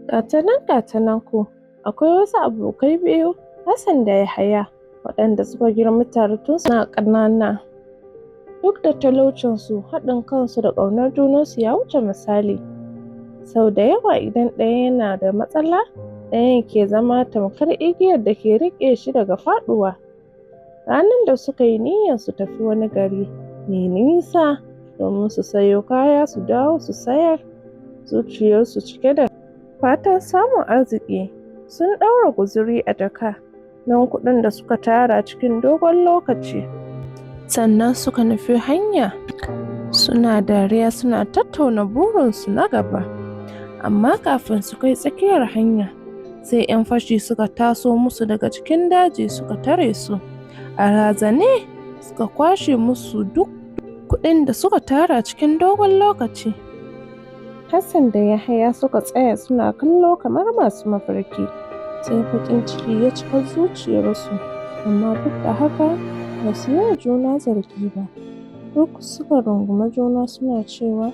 Gata nan ko, akwai wasu abokai biyu, Hassan da Yahaya, waɗanda suka girma tare tun suna ƙanana. Duk da talaucinsu, haɗin kansu da ƙaunar junansu ya wuce misali. Sau da yawa idan ɗaya yana da matsala, ɗayan ke zama tamkar igiyar da ke riƙe shi daga faɗuwa. Ranar da suka yi niyyar su tafi wani gari mai nisa domin su sayo kaya su dawo su sayar, zuciyarsu cike da fatan samun arziki, sun ɗaura guzuri a jaka don kuɗin da suka tara cikin dogon lokaci. Sannan suka nufi hanya, suna dariya suna tattauna burinsu na gaba. Amma kafin su kai tsakiyar hanya, sai 'yan fashi suka taso musu daga cikin daji suka tare su. A razane suka kwashe musu duk kuɗin da suka tara cikin dogon lokaci. Hassan da Yahaya suka tsaya suna kallo kamar masu mafarki, sai baƙin ciki ya cika zuciyarsu, amma duk da haka ba su yi wa juna zargi ba. Duk suka rungumi juna suna cewa,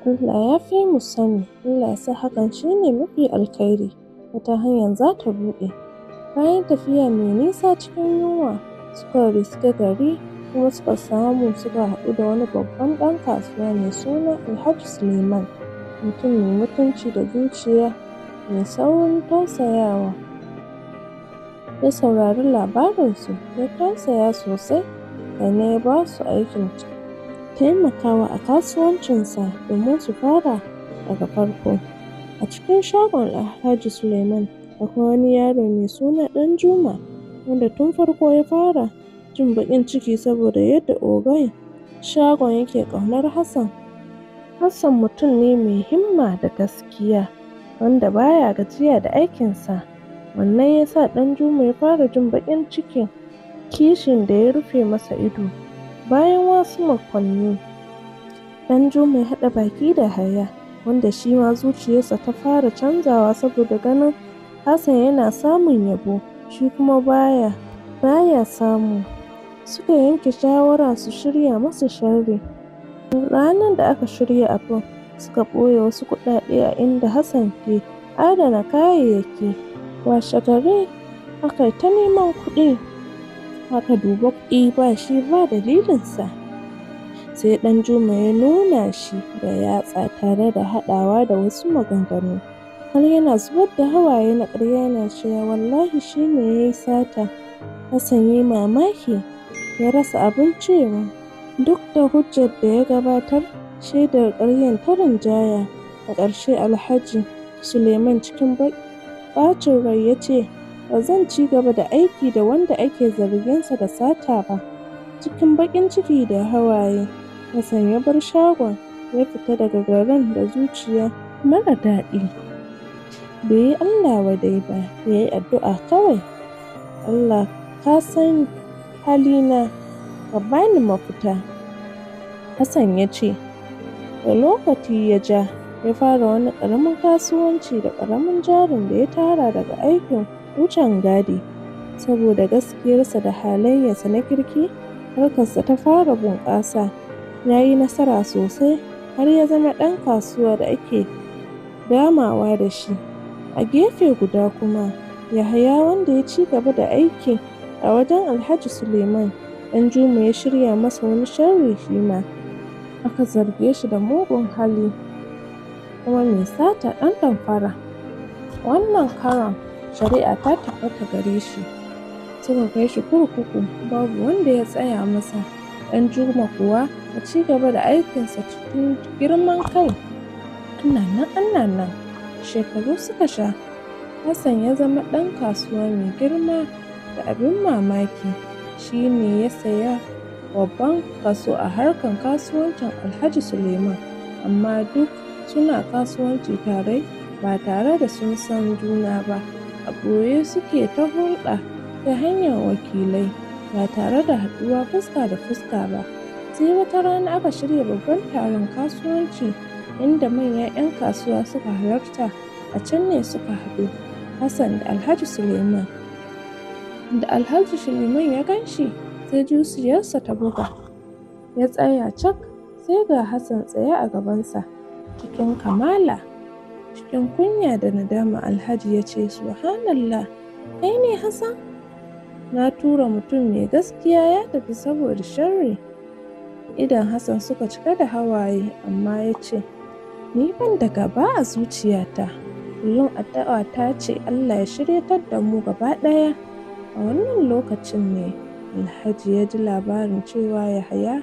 Allah ya fi mu sani, Allah ya sa hakan shi ne mafi alkhairi, wata hanyar za ta buɗe. Bayan tafiya mai nisa cikin yunwa, suka riski gari kuma suka samu suka haɗu da wani babban ɗan kasuwa mai suna Alhaji Suleiman, mutum mai mutunci da zuciya mai saurin tausayawa. Ya saurari labarinsu, ya tausaya sosai, sannan ya ba su aikin taimakawa a kasuwancinsa domin su fara daga farko. A cikin shagon Alhaji Suleiman akwai wani yaro mai suna Ɗanjuma, wanda tun farko ya fara jin baƙin ciki saboda yadda ogan shagon yake ƙaunar Hassan. Hassan mutum ne mai himma da gaskiya, wanda baya gajiya da aikinsa. Wannan ya sa Ɗanjuma ya fara jin baƙin cikin kishin da ya rufe masa ido. Bayan wasu makonni, Ɗanjuma ya haɗa baki da Yahaya, wanda shi ma zuciyarsa ta fara canzawa saboda ganin Hassan yana samun yabo, shi kuma baya samu. Suka yanke shawara su shirya masa sharri. Ranar da aka shirya abin, suka ɓoye wasu kuɗaɗe a inda Hassan ke adana kayayyaki. Washegari aka yi ta neman kuɗi, aka duba kuɗi ba shi ba dalilinsa. Sai Ɗanjuma ya nuna shi da yatsa tare da haɗawa da wasu maganganu, har yana zubar da hawaye na ƙarya yana cewa wallahi shi ne ya yi sata. Hassan ya yi mamaki, ya rasa abin cewa. Duk da hujjar da ya gabatar, shaidar ƙaryar ta rinjaya. A ƙarshe Alhaji Suleiman cikin ɓacin rai ya ce, Ba zan ci gaba da aiki da wanda ake zarginsa da sata ba. Cikin baƙin ciki da hawaye, Hassan ya bar shagon ya fita daga garin da zuciya mara daɗi. Bai yi Allah wadai ba, ya yi addu'a kawai: Allah ka san halina, ka ba ni mafita. Hassan ya ce, da lokaci ya ja, ya fara wani ƙaramin kasuwanci da ƙaramin jarin da ya tara daga aikin wucin gadi. Saboda gaskiyarsa da halayensa na kirki, harkarsa ta fara bunƙasa. Ya yi nasara sosai har ya zama ɗan kasuwa da ake damawa da shi. A gefe guda kuma, Yahaya, wanda ya ci gaba da aiki a wajen Alhaji Suleiman, Ɗanjuma ya shirya masa wani sharri shi ma. Aka zarge shi da mugun hali kuma mai sata ɗan damfara. Wannan karon shari'a ta tabbata gare shi. Suka kai shi kurkuku, babu wanda ya tsaya masa. Ɗanjuma kuwa ya ci gaba da aikinsa cikin girman kai. Ana nan ana nan, shekaru suka sha, Hassan ya zama ɗan kasuwa mai girma da abin mamaki, shi ne ya saya babban kaso a harkar kasuwancin Alhaji Suleiman, amma duk suna kasuwanci tare ba tare da sun san juna ba. A ɓoye suke ta hulɗa ta hanyar wakilai, ba tare da haɗuwa fuska da fuska ba. Sai wata rana aka shirya babban taron kasuwanci inda manyan 'yan kasuwa suka halarta. A can ne suka haɗu, Hassan da Alhaji Suleiman. Da Alhaji Suleiman ya gan shi, sai zuciyarsa ta buga. Ya tsaya cak, sai ga Hassan tsaye a gabansa cikin kamala. Cikin kunya da nadama Alhaji ya ce, "Subhanallah, kai ne Hassan? Na tura mutum mai gaskiya ya tafi saboda sharri." Idon Hassan suka cika da hawaye, amma ya ce, "Ni ban da gaba a zuciyata. Kullum addu'a ta ce Allah ya shiryatar da mu gaba ɗaya." A wannan lokacin ne Alhaji ya ji labarin cewa Yahaya,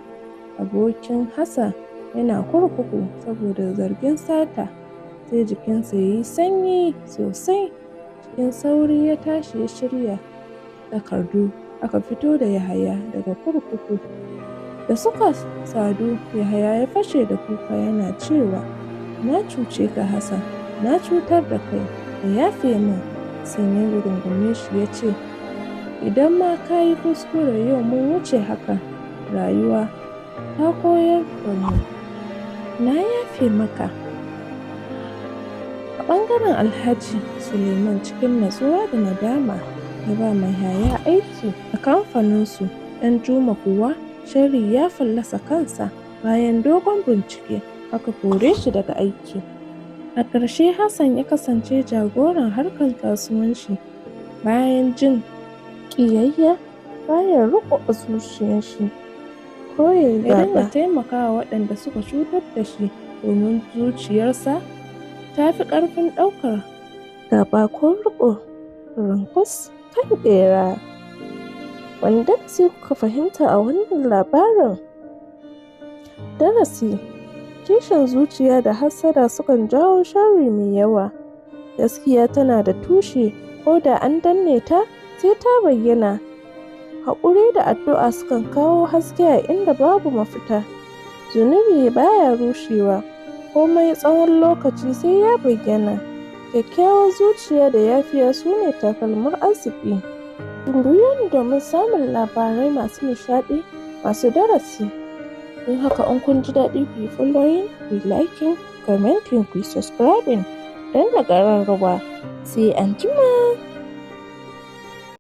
abokin Hassan, yana kurkuku saboda zargin sata. Sai jikinsa ya yi sanyi sosai. Cikin sauri ya tashi ya shirya takardu aka fito da Yahaya daga kurkuku. Da suka sadu, Yahaya ya fashe da kuka yana cewa, "Na cuce ka Hassan, na cutar da kai, ka yafe min." Hassan ya rungume shi ya ce, "Idan ma ka yi kuskure, yau mun wuce haka. Rayuwa ta koyar da mu. Na yafe maka." A ɓangaren Alhaji Suleiman, cikin natsuwa da nadama ya ba ma Yahaya aiki a kamfaninsu. Ɗanjuma kuwa, sharri ya fallasa kansa. Bayan dogon bincike, aka kore shi daga aiki. A ƙarshe Hassan ya kasance jagoran harkar kasuwanci bayan jin ƙiyayya baya riƙo a zuciyar shi ko ya yi Ya dinga gaba. taimakawa waɗanda suka cutar da shi, domin zuciyarsa ta fi ƙarfin ɗaukar gaba ko riƙo. Ƙurunƙus kan ɓera. Wane darasi kuka fahimta a wannan labarin? Darasi: kishin zuciya da hassada sukan jawo sharri mai yawa. Gaskiya tana da tushe, ko da an danne ta, sai ta bayyana. Haƙuri da addu'a sukan kawo haske a inda babu mafita. Zunubi baya rushewa, komai tsawon lokaci sai ya bayyana. Kyakkyawar zuciya da yafiya su ne takalmin arziki. Ku biyo ni domin samun labarai masu nishaɗi, masu darasi. Don haka, in kun ji daɗi, ku yi following, ku yi liking, commenting, ku yi subscribing, danna ƙararrawa. Sai anjima.